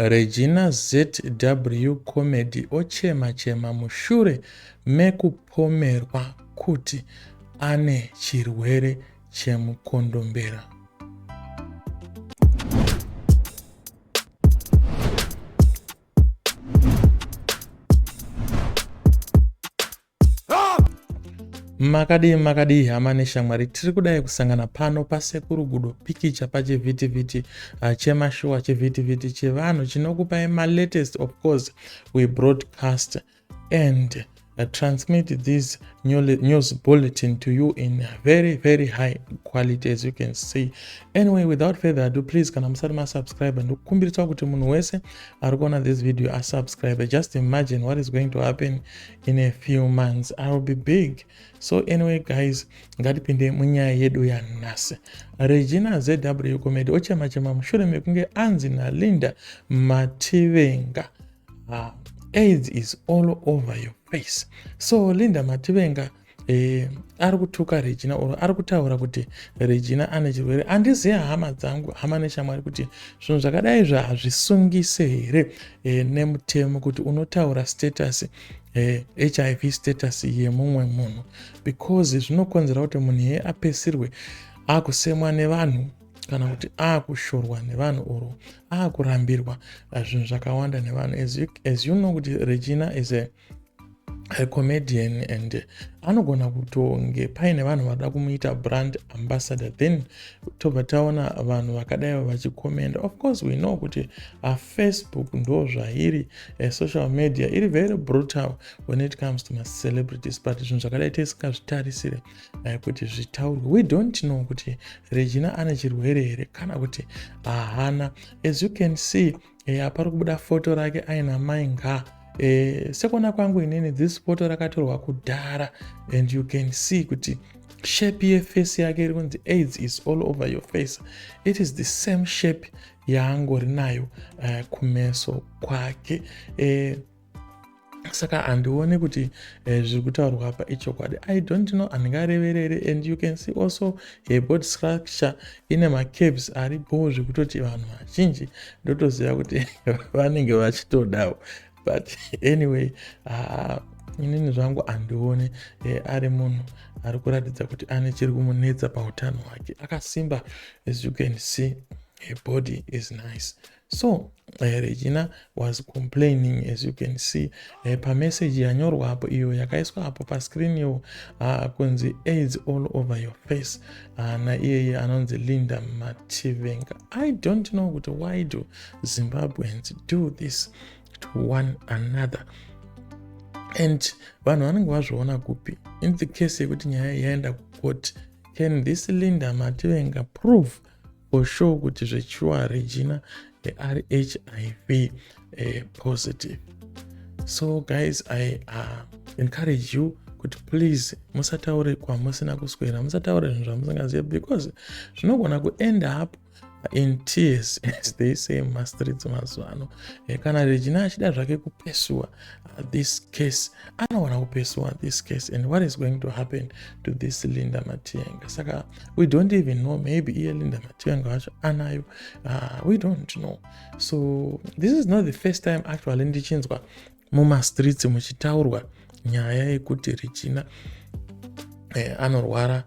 Regina ZW Comedy ochema chema mushure mekupomerwa kuti ane chirwere chemukondombera. Makadii makadii hama neshamwari, tiri kudai kusangana pano paSekuru Gudo pikicha pachivhitivhiti chemashuwa, chivhitivhiti chevanhu chinokupai malatest. Of course we broadcast and transmit this news bulletin to you in very very high quality, as you can see. Anyway, without further ado, please, kana musati masubscribe, ndikukumbirisa kuti munhu wese ari kuona this video asubscribe. Just imagine what is going to happen in a few months. I will be big. So anyway guys, ngatipinde munyaya yedu yanhasi. Regina ZW Comedy ochema chema mushure mekunge anzi naLinda Mativenga, "AIDS is all over your face." So Linda Mativenga ari kutuka Regina or ari kutaura kuti Regina ane chirwere. Handiziva, hama dzangu, hama neshamwari, kuti zvinhu zvakadai zva hazvisungise here nemutemo kuti unotaura status, HIV status yemumwe munhu, because zvinokonzera kuti munhu iye apesirwe akusemwa nevanhu kana kuti akushorwa nevanhu or akurambirwa zvinhu zvakawanda nevanhu. As you know kuti Regina is a comedian and anogona kutonge paine vanhu vada kumuita brand ambassador, then tobva taona vanhu vakadai vachikomenda. Of course we know kuti Facebook ndo zvairi, social media iri very brutal when it comes to macelebrities, but zvinhu zvakadai tisingazvitarisire kuti zvitaurwe. We don't know kuti Regina ane chirwere here kana kuti haana. As you can see, apari kubuda foto rake aina mai nga. Sekuona kwangu inini, this photo rakatorwa kudhara and you can see kuti shape yeface yake iri kunzi "AIDS is all over your face", it is the same shape yaangori nayo kumeso kwake. Saka handioni kuti zviri kutaurwa apa ichokwadi. I don't know, handingareverere. And you can see also her body structure ine macurves aripo zvekutoti vanhu vazhinji ndotoziva kuti vanenge vachitodawo. But anyway, inini zvangu handioni ari munhu ari kuratidza kuti ane chiri kumunetsa pautano hwake. Akasimba. As you can see, her body is nice. So Regina was complaining, as you can see pameseji yanyorwa apo, iyo yakaiswa apo pascreen iyo, kunzi "AIDS all over your face" naiyeye anonzi Linda Mativenga. I don't know kuti why do Zimbabweans do this to one another and vanhu vanenge vazviona kupi? In the case yekuti nyaya yaenda kucourt, can this Linda Mativenga prove for sure kuti zvechuwa Regina ari HIV positive? So guys, I encourage you kuti please musataure kwamusina kuswera, musataure zvinhu zvamusingazivi, because zvinogona kuend up in tears, as they say mumastreets mazuva ano. Kana Regina achida zvake kupesua this case, anowana kupesua this case, and what is going to happen to this Linda Matienga? Saka we don't even know, maybe iye Linda Matienga wacho anayo. We don't know. So this is not the first time actually ndichinzwa mumastreets muchitaurwa nyaya yekuti Regina anorwara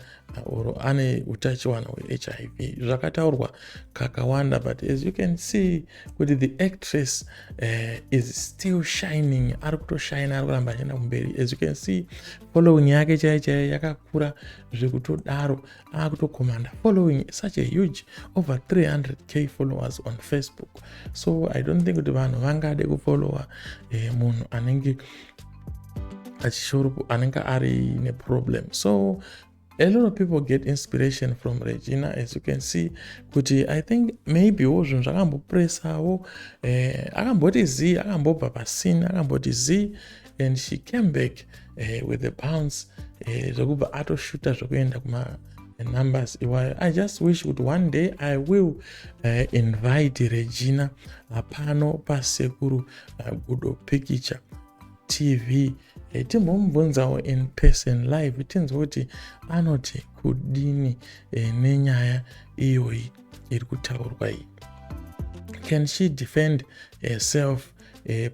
or ane utachiwana hweHIV. Zvakataurwa kakawanda, but as you can see kuti the actress is still shining, ari kutoshaina, ari kuramba achienda kumberi. As you can see, following yake chaiyo chaiyo yakakura zvekutodaro, akutokomanda following such a huge, over 300K followers on Facebook. So I don't think kuti vanhu vangade kufollowa munhu anenge achishoro, anenge ari neproblem. So a lot of people get inspiration from Regina. As you can see kuti I think maybe wo zvinhu zvakambopresawo, akamboti z akambobva pasina, akamboti z, and she came back with the bounce, zvekubva atoshuta zvekuenda kuma numbers iwayo. I just wish kuti one day I will invite Regina pano paSekuru Gudo Picture TV, timbomubvunzawo in person live, tinzwe kuti anoti kudini nenyaya iyoyi iri kutaurwa iyi. Can she defend herself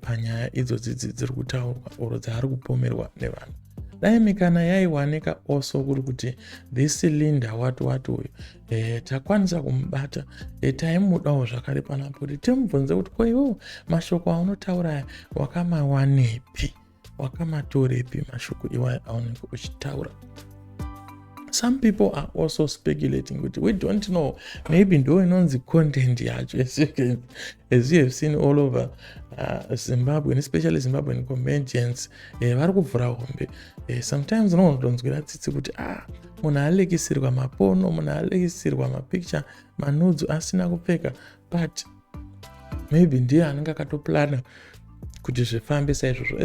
panyaya idzodzi dziri kutaurwa or dzaari kupomerwa nevanhu? Dai mikana yaiwanika also kuri kuti this Linda wati wati uyu takwanisa kumubata, taimudawo zvakare panapo kuti timubvunze kuti, ko iwewo mashoko aunotaura aya wakamawanepi? Wakamatorepi mashoko iwayo aunenge uchitaura? Some people are also speculating kuti, we don't know, maybe ndo inonzi content yacho. As you have seen all over Zimbabwe and especially Zimbabwean comedians, vari kuvhura hombe. Sometimes unogona kutonzwira tsitsi kuti, ah, munhu alekisirwa maporno, munhu alekisirwa mapicture, manudes asina kupfeka, but maybe ndiye anenge akatoplana kuti zvifambe saizvozvo.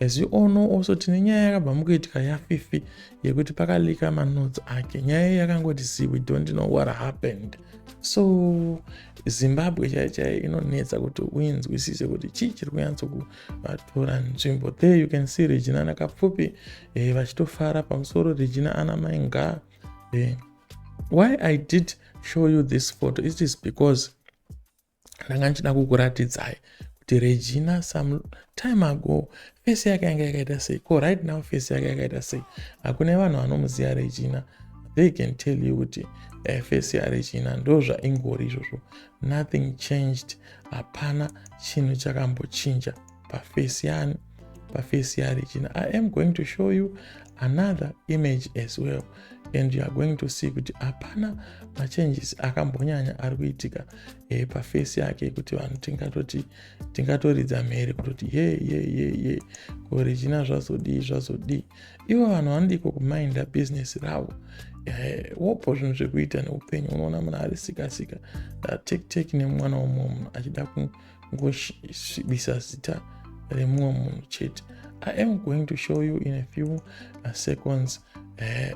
As you all know also, tine nyaya yakabva mukuitika yaFifi yekuti pakalika manudes ake. Nyaya iyi yakangoti see, we don't know what happened. So Zimbabwe chai chai inonetsa kuti uinzwisise kuti chii chiri kunyatsokuvatora nzvimbo. There you can see Regina naKapfupi vachitofara pamusoro. Regina ana mainga. Why I did show you this photo, it is because ndanga ndichida kukuratidzai kuti Regina some time ago face yake yanga yakaita sei, ko right now face yake yakaita sei. Hakune vanhu vanomuziva Regina, they can tell you kuti face yaRegina ndo zvaingori izvozvo. Nothing changed. Hapana chinhu chakambochinja paface yani, paface yaRegina. I am going to show you another image as well and you are going to see kuti hapana machanges akambonyanya ari kuitika paface yake kuti vanhu tingatoti, tingatoridza mhere kutoti, "Ye ye ye ye, ko Regina zvazodii, zvazodii?" Ivo vanhu vanodiko kumainda business ravo, wopo zvinhu zvekuita neupenyu. Unoona munhu ari sika sika, tek tek nemwana womumwe munhu, achida kungosvibisa zita remumwe munhu chete. I am going to show you in a few seconds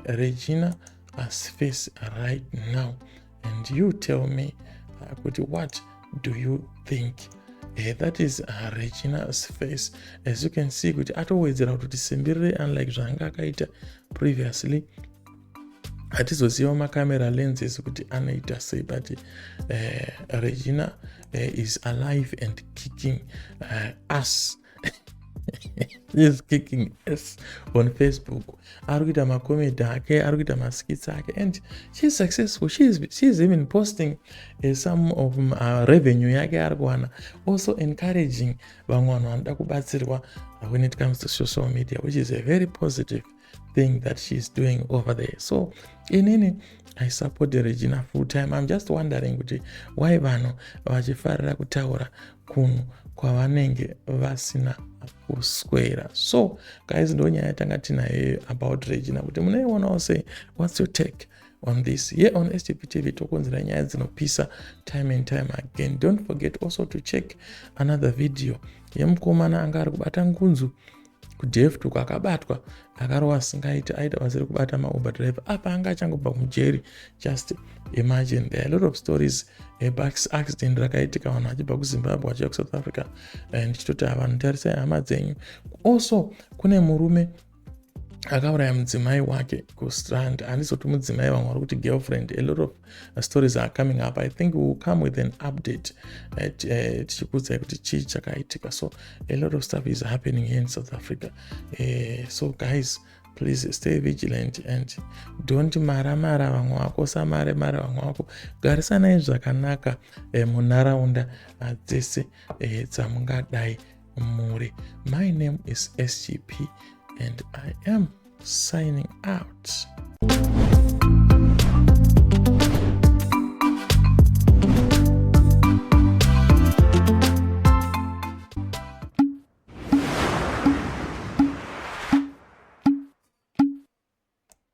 Regina's face right now and you tell me kuti what do you think. That is Regina's face. As you can see kuti atowedzera kutoti simbirire, unlike zvaanga akaita previously. Hatizoziva macamera lenses kuti anoita sei, but Regina is alive and kicking us, is kicking us on Facebook. Ari kuita macomedy ake, ari kuita maskits ake and she is successful. She is even posting some of revenue yake ari kuwana, also encouraging vamwe vanhu vanoda kubatsirwa when it comes to social media, which is a very positive thing that she's doing over there. So inini I support Regina full time. I'm just wondering kuti why vanhu vachifarira kutaura kunhu kwavanenge vasina kuswera. So guys, ndo nyaya yatanga tinayo about Regina. Kuti munoionawo sei? What's your take on this? Here on STP TV tokonzera nyaya dzinopisa time and time again. Don't forget also to check another video yemukomana anga ari kubata ngunzu kuDelft uko, akabatwa akarova asingaiti, aita basa rekubata maUber driver apa anga achangobva mujeri. Just imagine, there are a lot of stories. Bus accident rakaitika vanhu vachibva kuZimbabwe vachiuya kuSouth Africa. Ndichitoti vanhu, tarisai hama dzenyu. Also kune murume akauraya mudzimai wake kuStrand. Handizoti mudzimai, vamwe vari kuti girlfriend. A lot of stories are coming up. I think we will come with an update tichikuudzai kuti chii chakaitika. So a lot of stuff is happening here in South Africa. So guys, please stay vigilant and don't mara mara vamwe vako, samare mara vamwe vako. Garisanai zvakanaka munharaunda dzese dzamungadai muri. My name is SGP and I am signing out.